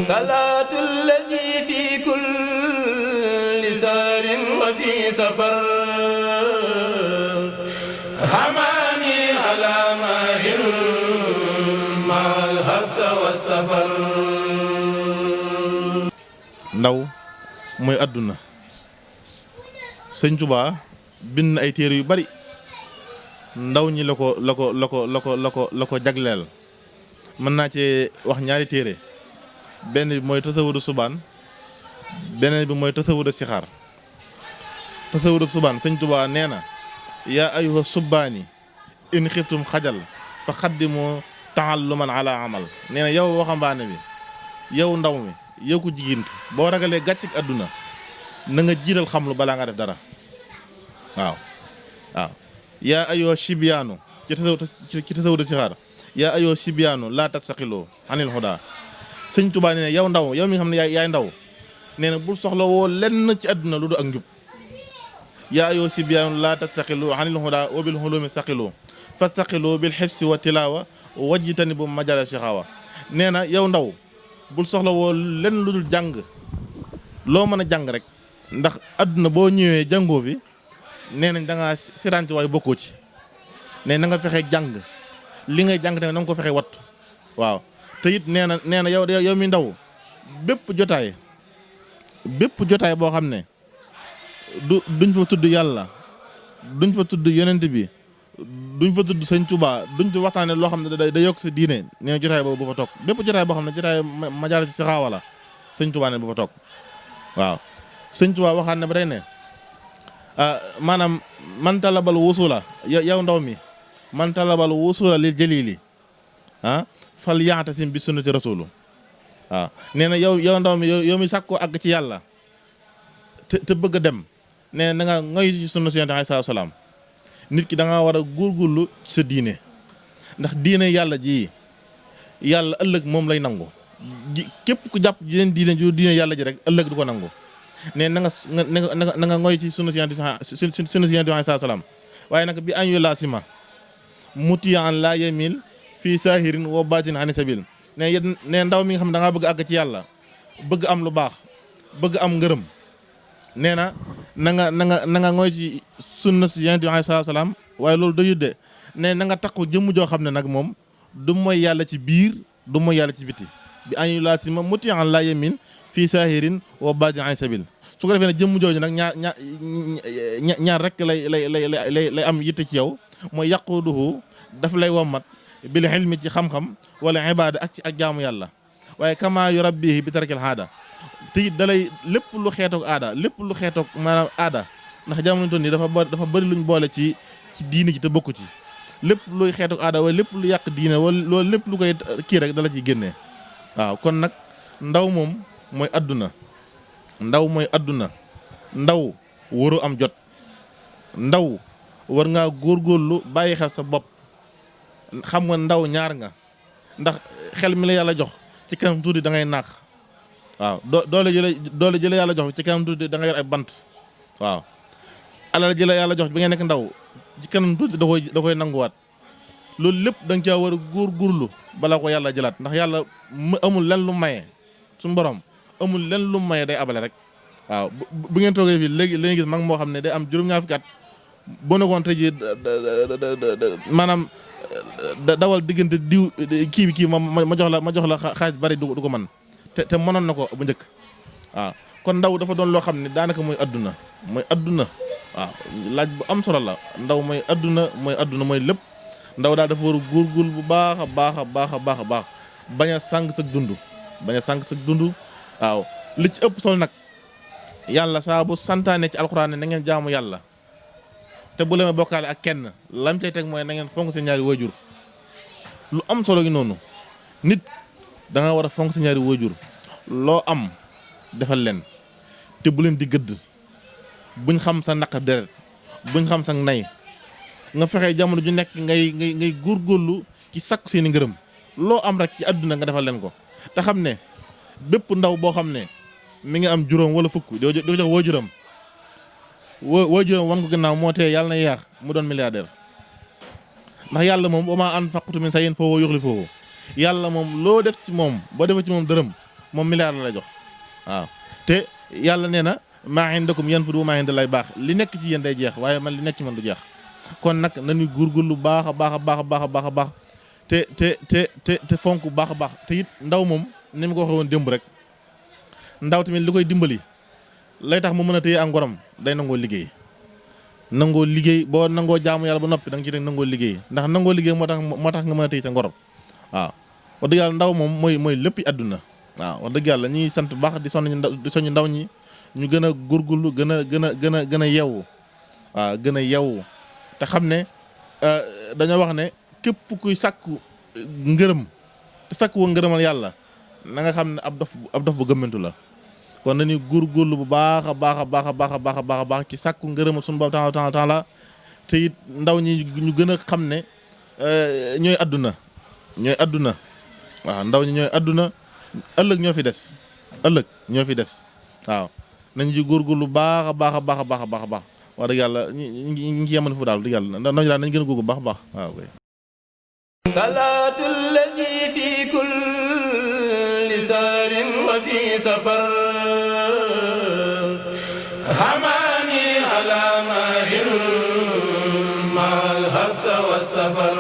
salaatu allazi fi kulli saarin wa fi safar hamani ala maahin maal habsa wa safar. ndaw mooy àdduna. Sëñ Tuubaa bind ay téere yu bari ndaw ñi la ko jagleel. mën naa ci wax ñaari téere, benn bi mooy tasawudu subaan, beneen bi mooy tasawudu sixaar. tasawudu subaan Sëñ Tuubaa nee na yaa ayuha subbaani in xiftum xajal fa xaddimu taalluman ala amal. nee na yow waxambaane bi, yow ndaw mi, yow ko jigéen ki, boo ragalee gàcc ak àdduna na nga jiital xam lu balaa nga def dara. waaw yaa ayuha sibiyaanu ci tasawudu sixaar yaa ayoo sibiyaanu laa tastaxiloo anil hudaa. Sëñ Tuubaa nee na yow ndaw, yow mi nga xam ne yaay ndaw, nee na bul soxla woo lenn ci àdduna lu du ak njub. yaa ayoo sibiyaanu laa tastaxiloo anil hudaa wa bil hulumi staqiloo fastaqiloo bil xifsi wa tilaawa wajjitani bu majala sixaawa. nee na yow ndaw bul soxla woo lenn lu dul jàng, loo mën a jàng rek, ndax àdduna boo ñëwee jàngoo fi nee nañ da ngaa siranti waaye bokkoo ci. ne na nga fexe jàng li ngay jàng tamit na nga ko fexe wattu. waaw te it nee na yow mi ndaw, bépp jotaay boo xam ne duñ fa tudd yàlla, duñ fa tudd yonent bi, duñ fa tudd Sëñ Tuubaa, duñ fa waxtaane loo xam ne da yokk sa diine, nee na jotaay boobu bu fa toog. bépp jotaay boo xam ne jotaay majaal si xaawa la, Sëñ Tuubaa ne bu fa toog. waaw Sëñ Tuubaa waxaat ne ba tey ne maanaam man talabal wusula, yow ndaw mi, man talabal wusula lil jalili fal yaxtasim bi sunnati rasulu. waaw nee na yow ndaw mi, yow mi sàkkoo àgg ci yàlla te bëgg a dem, nee na nga ngoy ci sunna si Yonent bi sallallahu alayhi wasallam. nit ki da nga war a góorgóorlu ci sa diine, ndax diine yàlla ji yàlla ëllëg moom lay nangu. képp ku jàpp jeneen diine yàlla ji rek ëllëg du ko nangu. ne na nga ngoy ci sunna si Yonent bi sallallahu alayhi wasallam. waaye nag bi añu laasima mutiyan la yemil fii saahirin wa baatin ani sabil. ne ndaw mi nga xam ne da ngaa bëgg àgg ci yàlla, bëgg am lu baax, bëgg am ngërëm, nee na na nga ngoy ci sunna si Yonent bi sallallahu alayhi wasallam. waaye loolu doyut de, ne na nga takku jëmm joo xam ne nag moom du mooy yàlla ci biir, du mooy yàlla ci biti. bi añu laasima mutiyan la yemin fii saahirin wa baatin ani sabil. su ko defee ne jëmm jooju nag ñaar rek lay am yitte ci yow, mooy yaquduhu daf lay wommat bil ilmi ci xam-xam, wala ibaada ak jaamu yàlla. waaye kama yu rabbihi bi tarakil aada, te it dalay lépp lu xeetoog aada, lépp lu xeetoog maanaam aada, ndax jamono toon nii dafa bëri luñ boole ci diini ji te bokku ci. lépp luy xeetoog aada wala lépp lu yàq diine wala loolu lépp lu koy kii rek dala ciy génnee. waaw kon nag ndaw moom mooy adduna. ndaw mooy adduna. ndaw waru am jot. ndaw war ngaa góorgóorlu bàyyi xel sa bopp. xam nga ndaw ñaar nga, ndax xel mi la yàlla jox ci kanam tuuti da ngay naax. waaw doole jële yàlla jox ci kanam tuuti da nga yor ay bant. waaw alal jële yàlla jox bi nga nekk ndaw ci kanam tuuti da koy nanguwaat. loolu lépp da nga caa war a góorgóorlu balaa ko yàlla jëlaat, ndax yàlla amul len lu maye. suñu borom amul len lu maye, day abale rek. waaw bu ngeen toogee fii léegi gis mag moo xam ne day am juróom-ñaar fukki at boo nekkoon tey jii maanaam dawal diggante diw kii ma jox la xaalis bari du ko mën te mënoon na ko bu njëkk. waaw kon ndaw dafa doon loo xam ne daanaka mooy adduna. waaw laaj bu am solo la. ndaw mooy adduna mooy lépp. ndaw daal dafa war a góorgóorlu bu baax a baax bañ a sànq sa dund. waaw li ci ëpp solo nag, yàlla saa bu santaane ci alxuraan ne na ngeen jaamu yàlla te bu leen bokkaale ak kenn, lam cay teg mooy na ngeen fonk seen ñaari waajur. lu am solo gi noonu, nit da nga war a fonk seen ñaari waajur. loo am defal leen te bu leen di gëdd. buñ xam sa naq deret, buñ xam sa nay. nga fexe jamono ju nekk ngay góorgóorlu ci sakku seeni ngërëm. loo am rek ci àdduna nga defal leen ko te xam ne bépp ndaw boo xam ne mi ngi am juróom wala fukk di ko jox waajuram wan ko gannaaw moo tee yàlla na yaax mu doon milliardaire. ndax yàlla moom wa maa anfaqtum min shay'in fa huwa yukhlifuhu. yàlla moom loo def ci moom boo defee ci moom dërëm moom milliard la lay jox waaw te yàlla nee na maa indakum yanfadu wa maa inda Llaahi baax li nekk ci yéen day jeex waaye man li nekk ci man du jeex kon nag nañu góorgóorlu baax a baax a baax a baax a baax a baax te fonk baax a baax te it ndaw moom ni ma ko waxee woon démb rek ndaw tamit li koy dimbali lay tax mu mën a téye ak ngorom day nangoo liggéey boo nangoo jaamu yàlla ba noppi da nga ci teg nangoo liggéey ndax nangoo liggéey moo tax nga mën a téye ca ngorom waaw wax dëgg yàlla ndaw moom mooy lépp àdduna waaw wax dëgg yàlla ñuy sant baax di soññ ndaw ñi ñu gën a góorgóorlu gën a yeewu waaw gën a yeewu te xam ne dañoo wax ne képp kuy sàkku ngërëm te sàkku wa ngërëmal yàlla na nga xam ne ab dof bu gëmmentu la kon nañuy góorgóorlu bu baax a baax a baax a baax a baax a baax a baax ci sàkku ngërëmal suñu borom taala te it ndaw ñi ñu gën a xam ne ñooy àdduna waaw ndaw ñi ñooy àdduna ëllëg ñoo fi des waaw nañu ci góorgóorlu baax a baax a baax a baax a baax a baax wax dëgg yàlla ñu ngi ci yemal fu daal dëgg yàlla ndaw ñi daal nañu gën a góorgóorlu baax a baax waaw kay salaatu allazi fi kulli saarin wa fi safar hamani ala mahin mal habsa wa safar